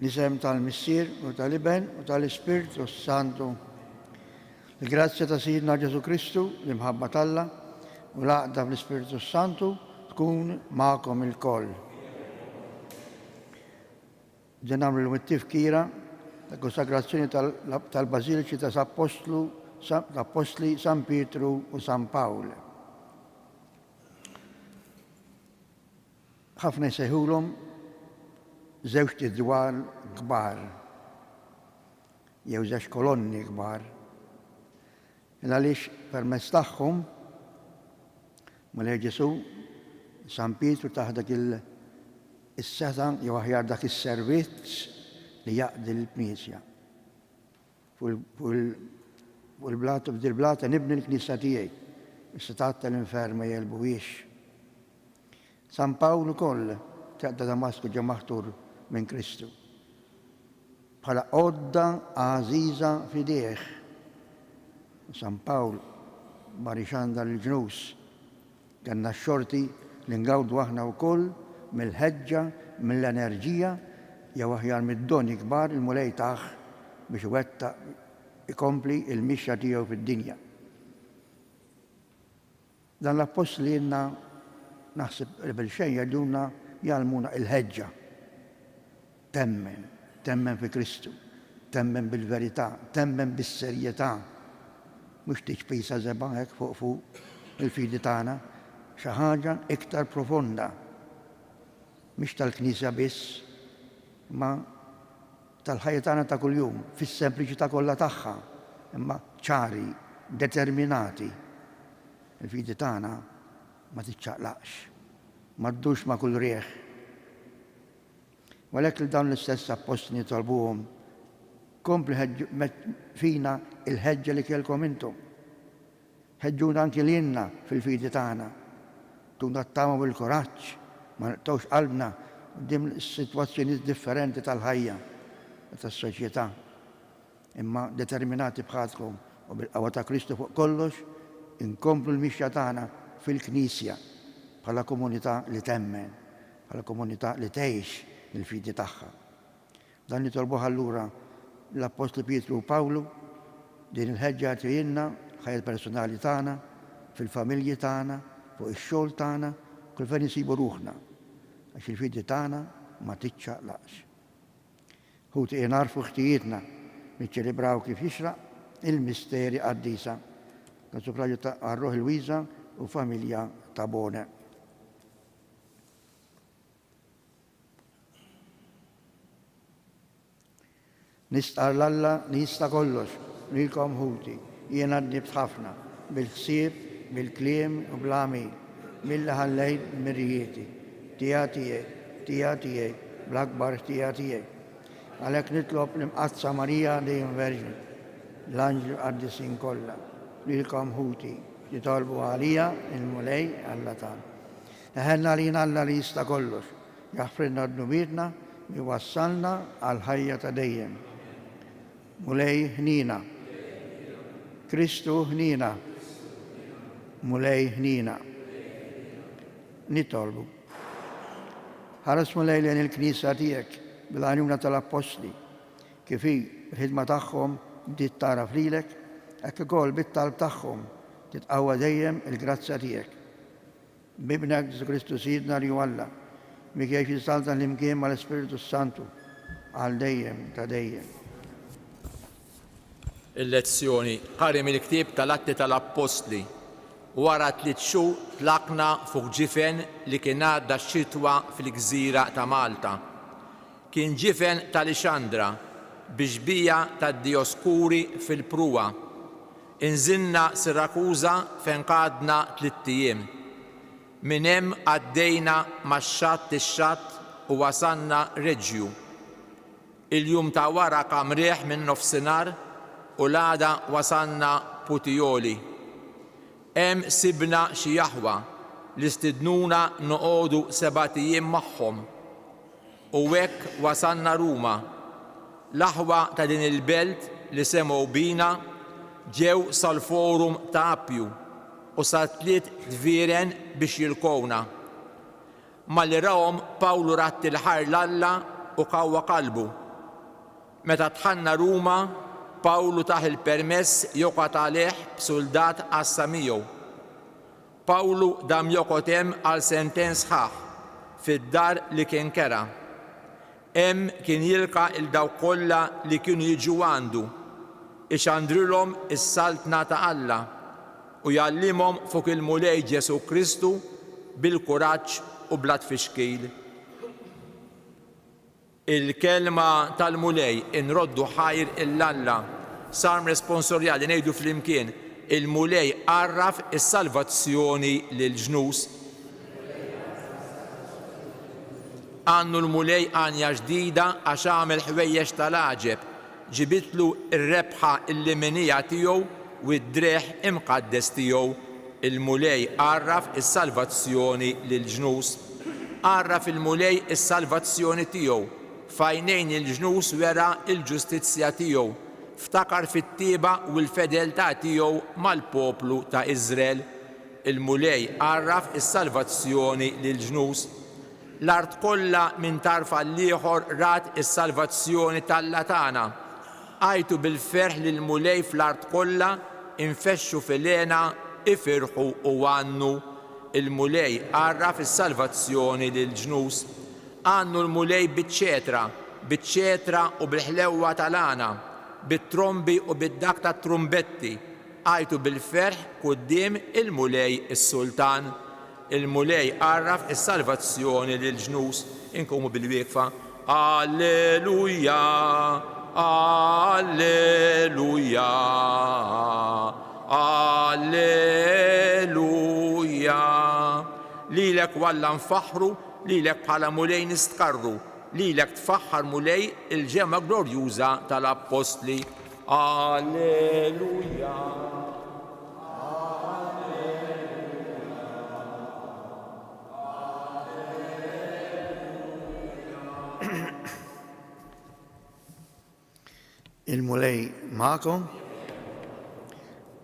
Fl-isem tal-Missier u tal-Iben u tal-Ispirtu s-Santu. Il-grazzja ta' Sidna Ġesù Kristu, l-imħabba t'Alla u l-għaqda fl-Ispirtu s-Santu tkun magħkom ilkoll. Bdejna nagħmlu llum it-tifkira ta' konsagrazzjoni tal-Bażiliċi ta' Appostlu, l-Appostli San Pietru u San Pawl. Ħafna jsejħulhom żewġt idwal kbar jew żewġ kolonni kbar. Il għaliex permezz tagħhom Mulej Ġesù San Pietru tah dak il-setgħa jew aħjar dak is-servizz li jaqdi l-Knisja. Fuq il-blata, f'dil-blata nibni l-knisja tiegħi, is-setgħat tal-infern ma jegħlbuhiex. San Pawl ukoll triq ta' Damasku ġie maħtur minn Kristu bħala għodda għażiża f'idejh. San Pawl mar ixandar lill-ġnus. Kellna x-xorti li ngawdu aħna wkoll mill-ħeġġa, mill-enerġija, jew aħjar mid-doni kbar li l-Mulej tah biex iwettaq, ikompli l-mixja tiegħu fid-dinja. Dan l-appostli lilna naħseb qabel xejn jgħidulna jgħallmuna il-ħeġġa. Temmen, temmen fi Kristu, temmen bil-verità, temmen bis-serjetà. Mhux tiċpisa żebgħa hekk fuq fuq il-fidi tagħna, xi ħaġa iktar profonda. Mhix tal-Knisja biss, imma tal-ħajja tagħna ta' kuljum, fis-sempliċità kollha tagħha, imma ċari, determinati. Il-fidi tagħna ma tiċċaqlaqx, ma ddurx ma' kull riħ. U għalhekk lil dawn l-istess appostli nitolbuhom, kompli fina l-ħeġġa li kellkom intom. Ħeġġuna anki lilna fil-fidi tagħna. Tuna t-tama u l-kuraġġ, ma nqtgħux qalbna quddiem is-sitwazzjonijiet differenti tal-ħajja u tas-soċjetà. Imma determinati bħalkom u bil-qawwa ta' Kristu fuq kollox, inkomplu l-mixja tagħna fil-Knisja bħala komunità li temmen, bħala komunità li tgħix il-fidi tagħha. Dan nitolbuh allura l-Appostli Pietru u Pawlu, din il-ħeġġa jagħtihielna fil-ħajja personali tagħna, fil-familji tagħna, fuq ix-xogħol tagħna, kull fejn insibu ruħna, għax il-fidi tagħna ma tiċċaqlaqx. Ħuti ejja nagħrfu ħtijietna, niċċelebraw kif jixraq il-misteri qaddisa tas-sufraġju ta' għal ruħ Luisa u familja Tabone. Nistqarr 'l Alla li jista' kollox, lilkom ħuti, jiena dnibt ħafna, bil-ħsieb, bil-kliem u bl-għamil, milli ħallejt dmirijieti, ħtija tiegħi, ħtija tiegħi, bl-akbar ħtija tiegħi. Għalhekk nitlob l-Imqaddsa Marija dejjem Verġni, l-anġli u l-qaddisin kollha, lilkom ħuti, titolbu għalija lill-Mulej Alla tagħna. Iħenn għalina Alla li jista' kollox, jaħfrilna dnubietna u jwassalna għall-ħajja ta' dejjem. Mulej ħniena. Kristu ħniena. Mulej ħniena. Nitolbu. Ħares Mulej lejn il-Knisja tiegħek bil-għajnuna tal-Appostli, kif hi bil-ħidma tagħhom bdiet tagħraf lilek, hekk ukoll bit-talb tagħhom titqawwa dejjem il-grazzja tiegħek. B'Ibnek Ġesù Kristu Sidna li hu Alla, bik jgħix jissaltan flimkien mal-Ispirtu s-Santu, għal dejjem ta' dejjem. Il-lezzjoni, Qari mill-ktieb tal-Atti tal-Appostli. Wara tliet xhur tlaqna fuq ġifen li kien għadda x-xitwa fil-gżira ta' Malta. Kien ġifen ta' Lixandra, bi xbieha tad-Dioskuri fil-pruwa. Inżilna Sirakuża fejn qgħadna tlitt ijiem. Minn hemm għaddejna max-xatt ix-xatt u wasalna Reġju. Il-jum ta' wara qam riħ min-nofsinhar u l-għada wasalna Putijoli. Hemm sibna xi aħwa li stidnuna noqogħdu sebat ijiem magħhom. U hekk wasalna Ruma. L-aħwa ta' din il-belt li semgħu bina ġew sal-Forum ta' Appju u sat-Tliet Tvieren biex jilqgħuna. Malli rahom, Pawlu radd il-ħajr 'l Alla u qawwa qalbu. Meta dħalna Ruma, Pawlu tah il-permess joqgħod għalih b'suldat għassa miegħu. Pawlu dam joqgħod hemm għal sentejn sħaħ, fid-dar li kien kera. Hemm kien jilqa' 'l dawk kollha li kienu jiġu għandu, ixandrilhom is-Saltna ta' Alla, u jgħallimhom fuq il-Mulej Ġesù Kristu bil-kuraġġ u bla tfixkil. Il-Kelma tal-Mulej, Inroddu ħajr 'il Alla. Salm responsorjali, ngħidu flimkien, Il-Mulej għarraf is-salvazzjoni lill-ġnus. Għannu l-Mulej għanja ġdida għax għamel ħwejjeġ tal-għaġeb, ġibitlu r-rebħa l-leminija tiegħu u d-driegħ imqaddes tiegħu. Il-Mulej għarraf is-salvazzjoni lill-ġnus. Għarraf il-Mulej is-salvazzjoni tiegħu, f'għajnejn il-ġnus wera l-ġustizzja tiegħu, ftakar fit-tjieba u l-fedeltà tiegħu mal-poplu ta' Iżrael. Il-Mulej għarraf is-salvazzjoni lill-ġnus. L-art kollha minn tarf għall-ieħor rat is-salvazzjoni t'Alla tagħna. Għajtu bil-ferħ lill-Mulej fl-art kollha, infexxu fil-hena, ifirħu u għannu. Il-Mulej għarraf is-salvazzjoni lill-ġnus. Għannu l-Mulej biċ-ċetra, biċ-ċetra u bil-ħlewwa tal-għana, bit-trombi u bid-daqq tat-trumbetti, għajtu bil-ferħ quddiem il-Mulej is-Sultan. Il-Mulej għarraf is-salvazzjoni lill-ġnus. Inqumu bil-wieqfa. Alleluja, Alleluja, Alleluja. Lilek o Alla nfaħħru, lilek bħala Mulej nistqarru, lilek tfaħħar Mulej il-ġemgħa glorjuża tal-Appostli. Alleluja. Il-Mulej magħkom.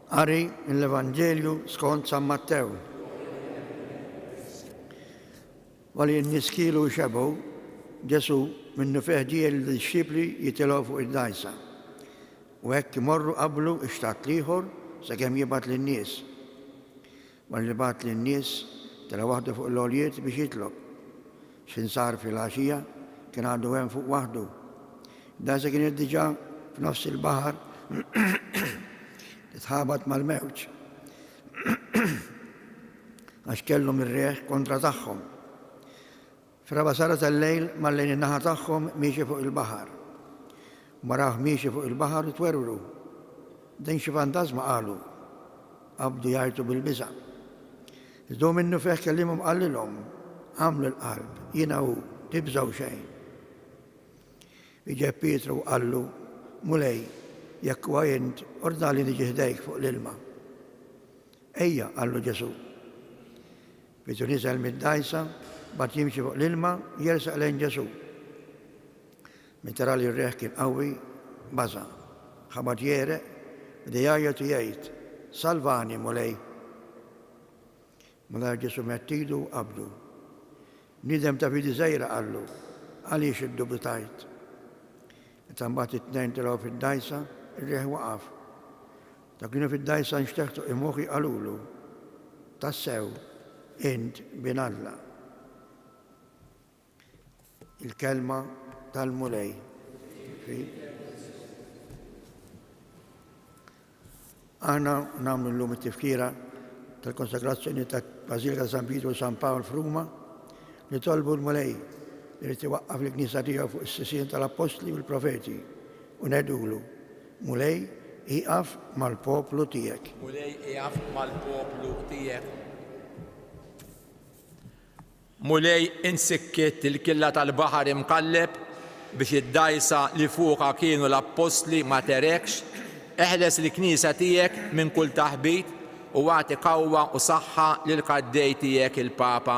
Qari mill-Evanġelju skont San Mattew. Wara li n-nies kielu u xebgħu, Ġesù minnufih ġiegħel lid-dixxipli jitilgħu fuq id-dgħajsa. U hekk imorru qablu x-xatt l-ieħor sakemm jibgħat lin-nies. Wara li bagħat lin-nies, tela' waħdu fuq l-għoljiet biex jitlob. X'ħin sar filgħaxija, kien għadu hemm fuq waħdu. Id-dgħajsa kienet diġà f'nofs il-baħar titħabat mal-mewġ għax kellhom ir-riħ kontra tagħhom. Fir-raba' sara tal-lejl mar lejn in-naħa tagħhom miexi fuq il-baħar. Huma rawh miexi fuq il-baħar u twerwru. Din xi fantażma qalu. Qabdu jgħajtu bil-biża'. Iżda hu minnufih kellimhom qalilhom, Agħmlu l-qalb, jiena hu, tibżgħu xejn. Wieġeb Pietru u qallu, Mulej, jekk huwa int, ordnali niġi ħdejk fuq l-ilma. Ejja, qallu Ġesù. Pietru niżel mid-dgħajsa, bagħad jimxi fuq l-ilma, jersaq lejn Ġesù. Meta ra li r-riħ kien qawwi, baża'. Ħabat jegħreq, beda jgħajjat u jgħid, Salvani, Mulej! Malajr Ġesù medd idu u qabdu. Bniedem ta' fidi żgħira, qallu, għaliex iddubitajt? Meta mbagħad it-tnejn telgħu fid-dgħajsa, ir-riħ waqaf. Dawk li kienu fid-dgħajsa nxteħtu imħuħi qalulu, Tassew, int Bin Alla. Il-kelma tal-Mulej. Aħna nagħmlu llum it-tifkira tal-konsagrazzjoni ta' Bażilika ta' San Pietru u San Pawl f'Ruma, nitolbu l-Mulej li jrid iwaqqaf il-Knisja tiegħu fuq is-sisien tal-Appostli u l-Profeti u ngħidulu, Mulej, ieqaf mal-poplu tiegħek. Mulej, ieqaf mal-poplu tiegħek. Mulej, int sikkitt il-killa tal-baħar imqalleb biex id-dgħajsa li fuqha kienu l-appostli ma tegħreqx, eħles il-Knisja tiegħek minn kull taħbit u agħti qawwa u saħħa lill-qaddej tiegħek il-Papa.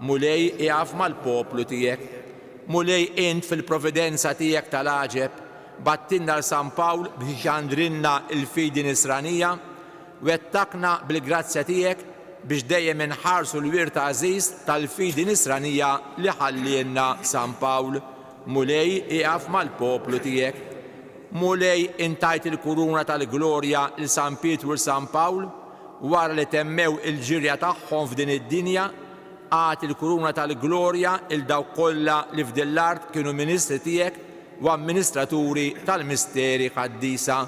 Mulej, ieqaf mal-poplu tiegħek. Mulej, int fil-providenza tiegħek tal-għaġeb, bgħattilna 'l San Pawl biex ixandrilna l-fidi nisranija, wettaqna bil-grazzja tiegħek biex dejjem inħarsu l-wirt għażiż tal-fidi nisranija li ħallielna San Pawl. Mulej, ieqaf mal-poplu tiegħek. Mulej, int tajt il-kuruna tal-glorja 'l San Pietru u 'l San Pawl wara li temmew il-ġirja tagħhom f'din id-dinja, agħti l-kuruna tal-glorja 'l dawk kollha li f'din l-art kienu ministri tiegħek u amministraturi tal-misteri qaddisa.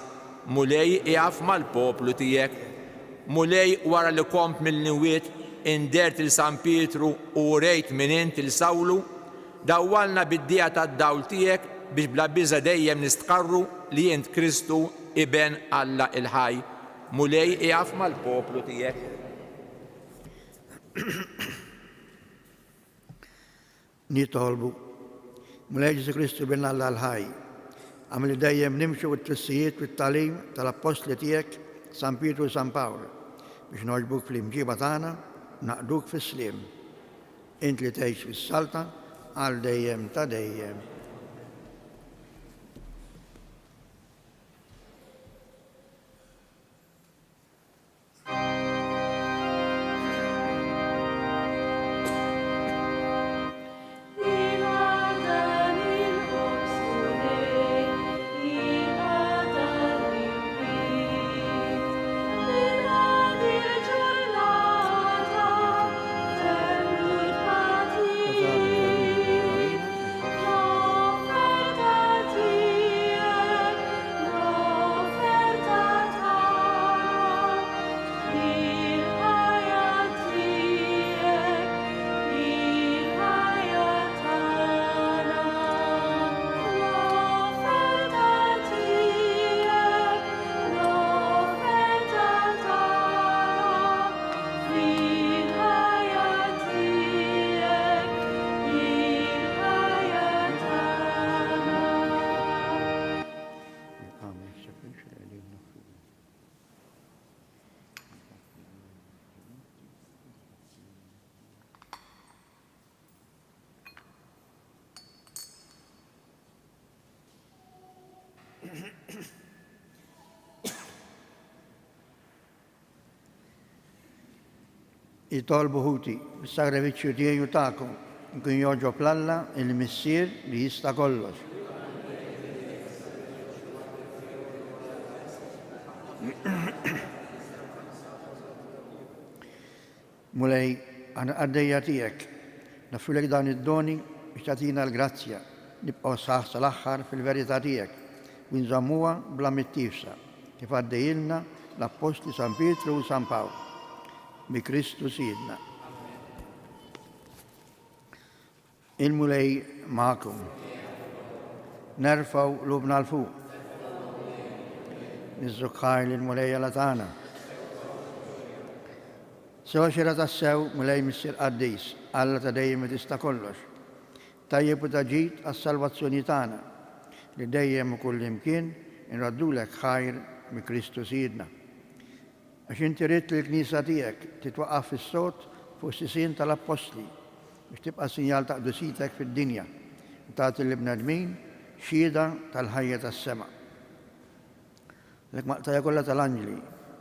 Mulej, ieqaf mal-poplu tiegħek. Mulej, wara li qomt mill-imwiet, indert 'il San Pietru u urejt min int 'il Sawlu, Dawwalna bid-dija tad-dawl tiegħek biex bla biża' dejjem nistqarru li int Kristu, Iben Alla il-ħaj. Mulej ieqaf mal-poplu tiegħek. Nitolbu. Mulej Ġesù Kristu Bin Alla l-ħaj, agħmel li dejjem nimxu fit-twissijiet u t-tagħlim tal-appostli tiegħek San Pietru u San Pawl, biex nogħġbuk fl-imġiba tagħna u naqduk fis-sliem. Int li tgħix fis-saltna għal dejjem ta' dejjem. Itolbu ħuti, bis-sagrifiċċju tiegħi u tagħkom, ikun jogħġob 'l Alla il-Missier li jista' kollox. Mulej, aħna qaddejja tiegħek, nofrulek dawn id-doni biex tagħtina l-grazzja nibqgħu sħaħ sal-aħħar fil-verità tiegħek u nżommuha bla mittiefsa, kif għaddejilna l-Appostli San Pietru u San Pawl. Bi Kristu Sidna. Il-Mulej magħkom. Nerfgħu qlubna 'l fuq. Niżżuk ħajr lill-Mulej Alla tagħna. Sewa xieraq tassew, Mulej Missier Qaddis, Alla ta' dejjem u tista' kollox, tajjeb u ta' ġid għas-salvazzjoni tagħna, li dejjem u kullimkien inraddulek ħajr bi Kristu Sidna. Għax inti ridt li l-Knisja tiegħek titwaqqaf fis-sod fuq is-sisien tal-Appostli biex tibqa' sinjal ta' qdusitek fid-dinja u tagħti lill-bnedmin xhieda tal-ħajja tas-sema. Għalhekk mal-qtajja kollha tal-anġli,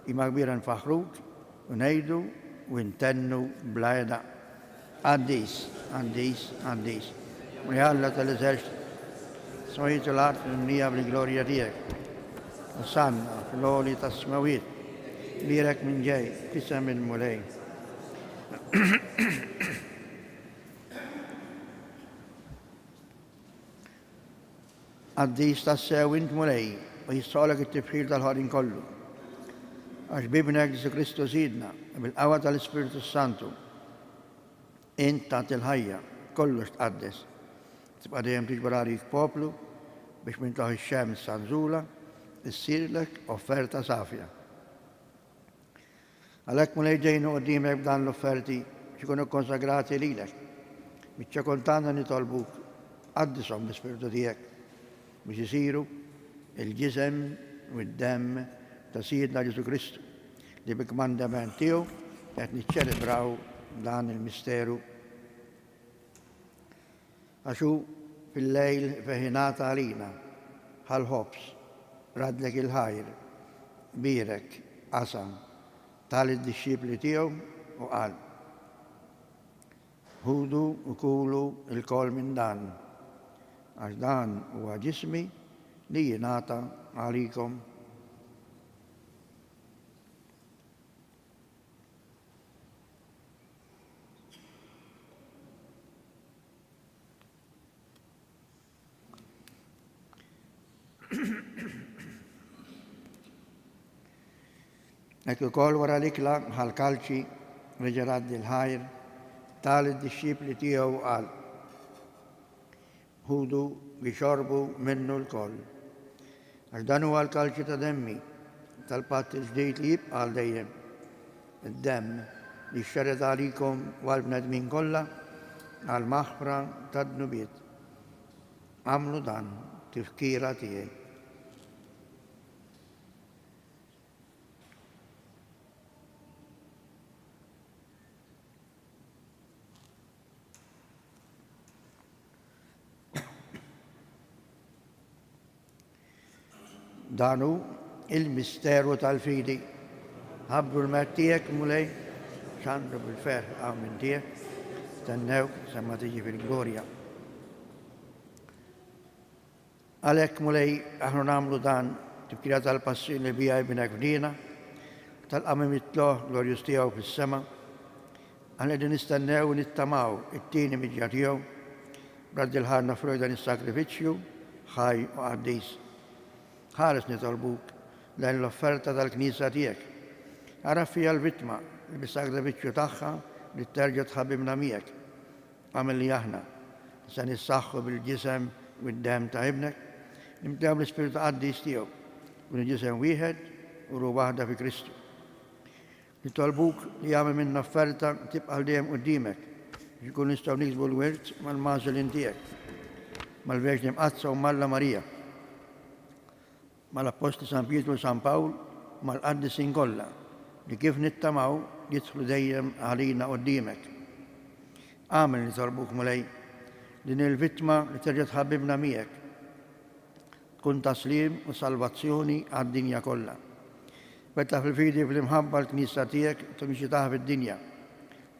qima kbira nfaħħruk u ngħidu u ntennu bla heda. Qaddis, qaddis, qaddis, Mulej Alla tal-eżerċti, is-smewwiet u l-art mimlija bil-glorja tiegħek. Osanna fl-għoli tas-smewwiet, bierek min ġej f'isem il-Mulej. Qaddis tassew int Mulej, u jistħoqlek it-tifħir tal-ħolqien kollu. Għax b'Ibnek Ġesù Kristu Sidna, u bil-qawwa tal-Ispirtu s-Santu, int tagħti l-ħajja, kollox tqaddes. Tibqa' dejjem tiġbor għalik poplu biex minn tlugħ ix-xemx sa nżulha issirlek offerta safja. Għalhekk, Mulej, ġejna quddiemek b'dan l-offerti biex ikunu kkonsagrati lilek. Biċ-ċokon tagħna nitolbuk, qaddishom bl-Ispirtu tiegħek biex isiru l-ġisem u d-demm ta' Sidna Ġesù Kristu, li bi kmandament tiegħu qed niċċelebraw dan il-misteru. Għax hu fil-lejl fejn ingħata għalina, ħa l-ħobż, raddlek il-ħajr, bierek, qasam, ta lid-dixxipli tiegħu u qal, Ħudu u kulu lkoll minn dan. għax dan huwa ġismi li jingħata għalikom. Hekk ukoll wara l-ikla ħa l-kalċi, reġa' radd il-ħajr, ta lid-dixxipli tiegħu u qal, Ħudu ixorbu minnu lkoll, għax dan huwa l-kalċi ta' demmi, tal-patt il-ġdid li jibqa' għal dejjem, id-demm li xxerred għalikom u għall-bnedmin kollha għall-maħfra tad-dnubiet. Agħmlu dan tifkira tiegħi. Dan hu il-misteru tal-fidi. Ħabbru l-mewt tiegħek, Mulej, xandru bil-ferħ qawmien tiegħek, stennewk sa ma tiġi fil-glorja. Għalhekk, Mulej, aħna nagħmlu dan tifkira tal-passjoni li biha Ibnek fdiena, tal-qawmien mit-tlugħ glorjuż tiegħu fis-sema. Aħna qegħdin nistennew u nittamaw it-tieni miġja tiegħu, b'radd il-ħar noffrulek dan is-sagrifiċċju ħaj u qaddis. Ħares nitolbuk lejn l-offerta tal-Knisja tiegħek. Agħraf fiha l-vittma li bis-sagrifiċċju tagħha bdiet terġa' tħabbibna miegħek. Agħmel li aħna, li se nissaħħu bil-ġisem u d-demm ta' Ibnek, nimtlew bl-Ispirtu Qaddis tiegħu, nkunu ġisem wieħed u ruħ waħda fi Kristu. Nitolbuk li jagħmel minna offerta tibqa' għal dejjem quddiemek, biex inkunu nistgħu niksbu l-wirt mal-magħżulin tiegħek, mal-Verġni Mqaddsa u m'Alla Marija, mal-Appostli San Pietru u San Pawl u mal-qaddisin kollha li kif nittamaw jidħlu dejjem għalina quddiemek. Agħmel, nitolbuk Mulej, din il-vittma li terġa' tħabbibna miegħek tkun ta' sliem u salvazzjoni għad-dinja kollha. Wettaq fil-fidi u fl-imħabba l-Knisja tiegħek u timxi tagħha fid-dinja.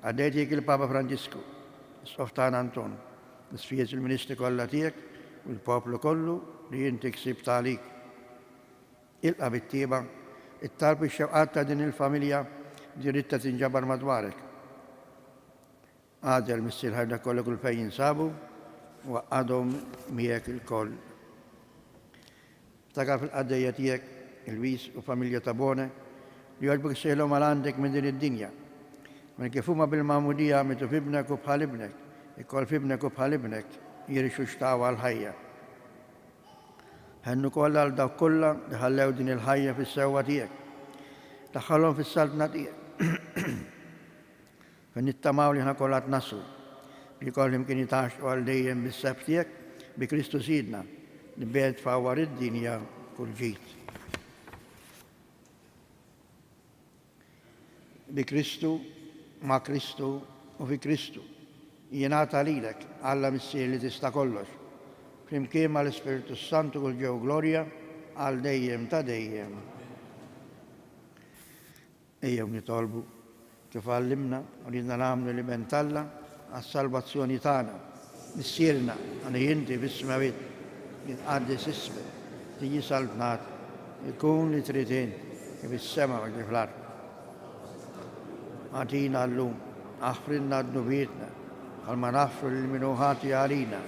Qaddej tiegħek il-Papa Franġisku, l-Isqof tagħna Anton, l-Isqfijiet u l-Ministri kollha tiegħek u l-poplu kollu li inti ksibt għalik. Ilqa' bit-tjieba t-talb u x-xewqat ta' din il-familja li ridtha tinġabar madwarek. Agħżel Missier ħajna kollha kull fejn jinsabu u għaqqadhom miegħek ilkoll. Ftakar fil-qaddejja tiegħek, Luis u familja Tabone, li jogħġbok issejħilhom għal għandek minn din id-dinja. Minn kif huma bil-magħmudija mietu f'ibnek u bħal ibnek, ikoll f'ibnek u bħal ibnek jirrixuxtaw għall-ħajja. Ħenn ukoll għal dawk kollha li ħallew din il-ħajja fis-sewwa tiegħek. Daħħalhom fis-saltna tiegħek. Fejn nittamaw li aħna kollha għad naslu, biex ikoll flimkien jitgħaxxqu għal dejjem bis-sebħ tiegħek, bi Kristu Sidna, li bih tfawwar id-dinja kull ġid. Bi Kristu, ma' Kristu u fi Kristu, jingħata lilek, Alla Missier li tista' kollox, flimkien mal-Ispirtu s-Santu kull ġew glorja għal dejjem ta' dejjem. Ejjew nitolbu, kif għallimna u ridna nagħmlu l-Iben t'Alla għas-salvazzjoni tagħna. Missierna, li inti fis-smewwiet, jitqaddes ismek, tiġi saltnatek, ikun li trid int, kif fis-sema u kif fl-art. Agħtina llum, aħfrilna dnubietna, bħalma naħfru lil min hu ħati għalina.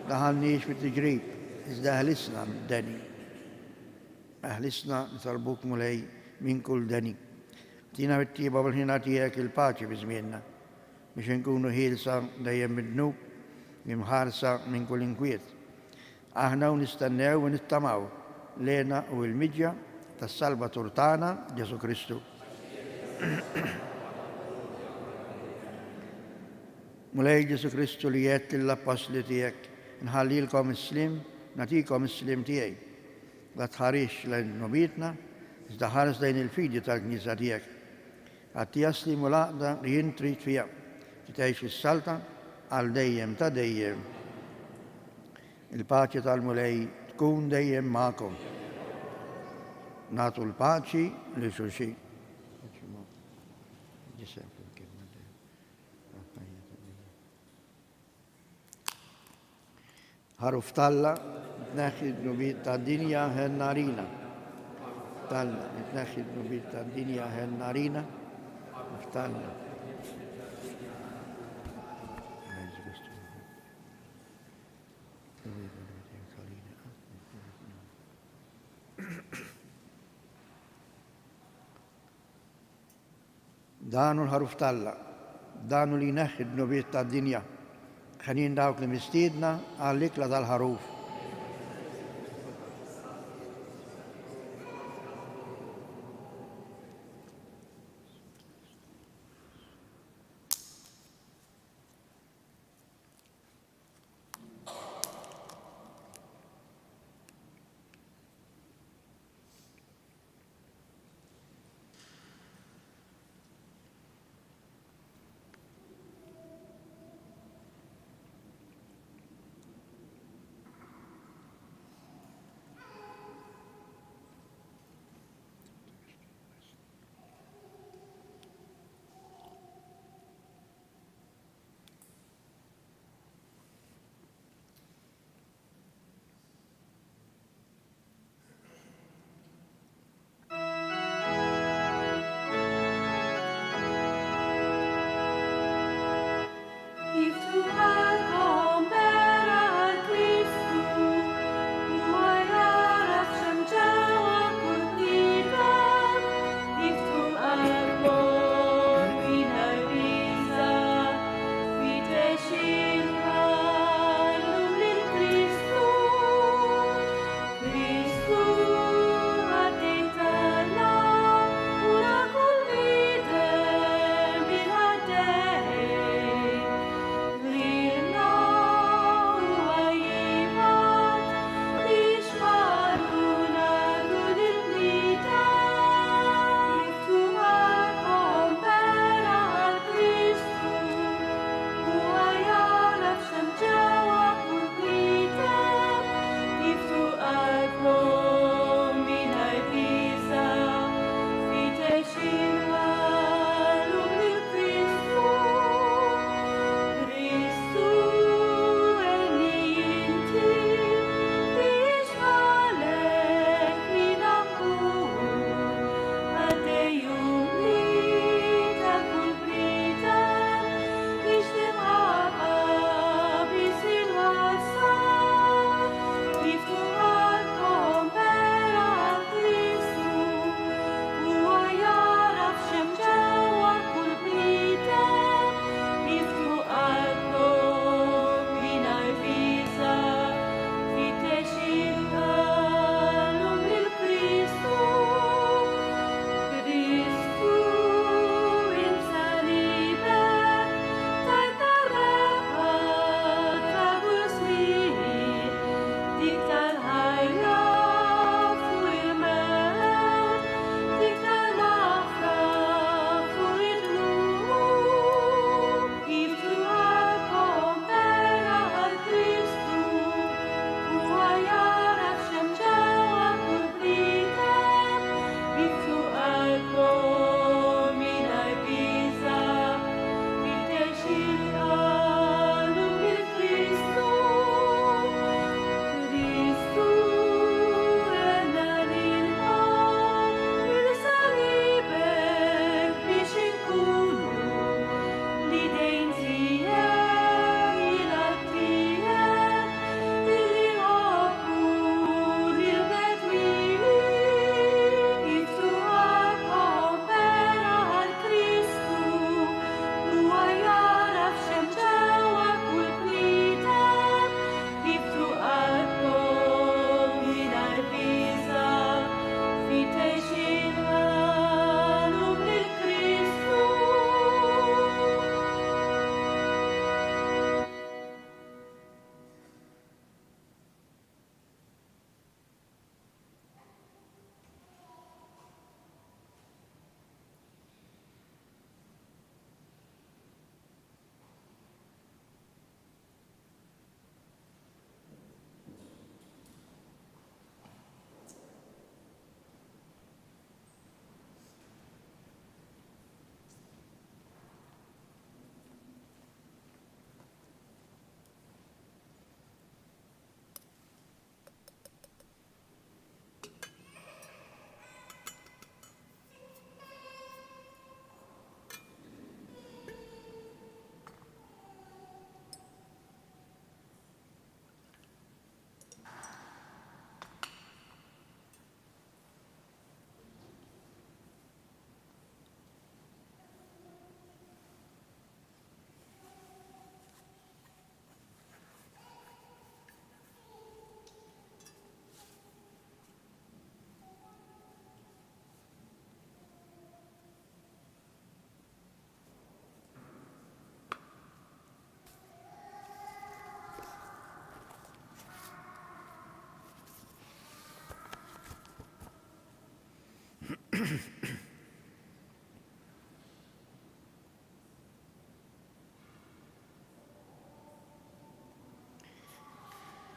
Daħalniex fit-tiġrib, iżda eħlisna mid-deni. Eħlisna, nitolbuk, Mulej, minn kull deni. Agħtina bit-tjieba u bil-ħniena tiegħek il-paċi fi żmienna, biex inkunu ħielsa dejjem mid-dnub, imħarsa minn kull inkwiet. Aħna u nistennew u nittamaw l-hena u l-miġja tas-Salvatur tagħna, Ġesù Kristu. Mulej Ġesù Kristu li għedt lill-appostli tiegħek, Inħallilkom is-sliem, nagħtikom is-sliem tiegħi. La tħarisx lejn dnubietna, iżda ħares lejn il-fidi tal-Knisja tiegħek. Agħtiha s-sliem u l-għaqda li int trid fiha, li tgħix fis-saltna għal dejjem ta' dejjem. Il-paċi tal-Mulej tkun dejjem magħkom. Nagħtu l-paċi lil xulxin. Ħaruf t'Alla, tneħħi d-dnubiet tad-dinja, ħenn għalina. T'Alla, li tneħħi d-dnubiet tad-dinja, ħenn għalina. T'Alla. Dan hu l-Ħaruf t'Alla, dan hu li jneħħi d-dnubiet tad-dinja. Henjin dawk li mistiedna għall-ikla tal-Ħaruf.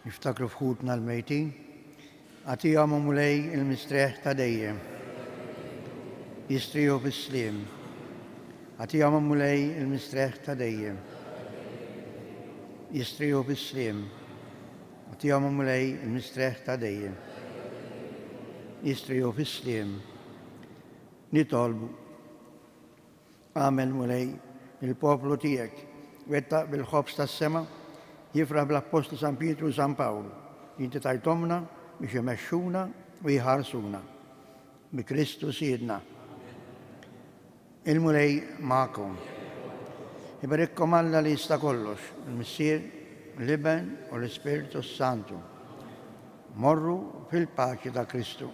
Niftakru f'ħutna l-mejtin. Agħtihom, o Mulej, il-mistrieħ ta' dejjem. Jistrieħu fis-sliem. Agħtihom, o Mulej, il-mistrieħ ta' dejjem. Jistrieħu fis-sliem. Agħtihom, o Mulej, il-mistrieħ ta' dejjem. Jistrieħu fis-sliem. Nitolbu. Agħmel, Mulej, li l-poplu tiegħek, wettaq bil-ħobż tas-sema, jifraħ bl-Appostli San Pietru u San Pawl, li inti tajthomlna biex imexxuna u jħarsuna. Bi Kristu Sidna. Il-Mulej magħkom. Iberikkom Alla li jista' kollox, il-Missier, l-Iben u l-Ispirtu s-Santu. Morru fil-paċi ta' Kristu.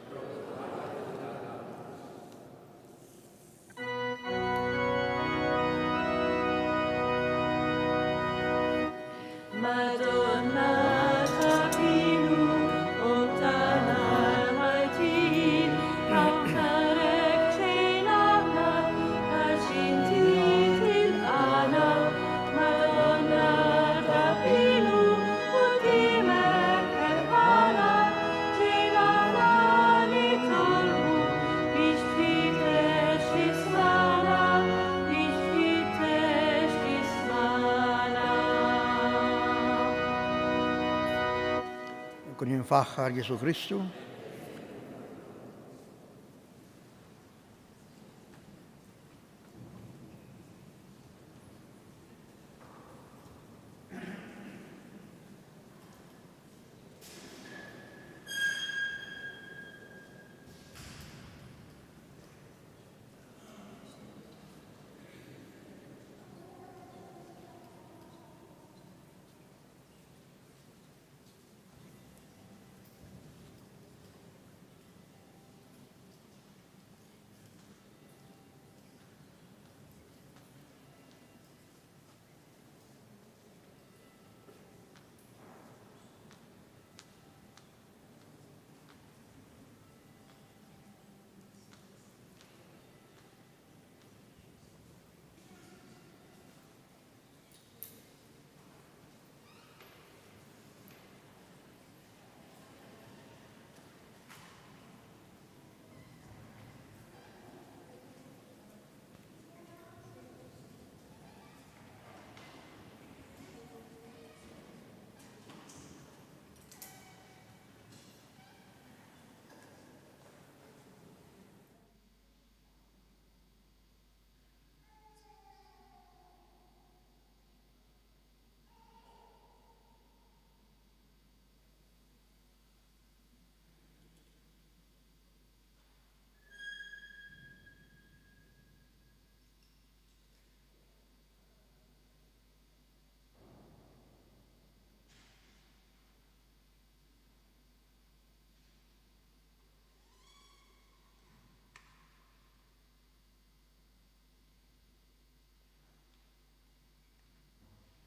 Madonna ta' Pinu, Omm tagħna l-Maltin, hawn ġejna aħna għax inti tilqagħna. Madonna ta' Pinu, quddiemek ħerqana, ġejna aħna nitolbu biex tfittex tismagħna, biex tfittex tismagħna. Ikun imfaħħar Ġesù Kristu.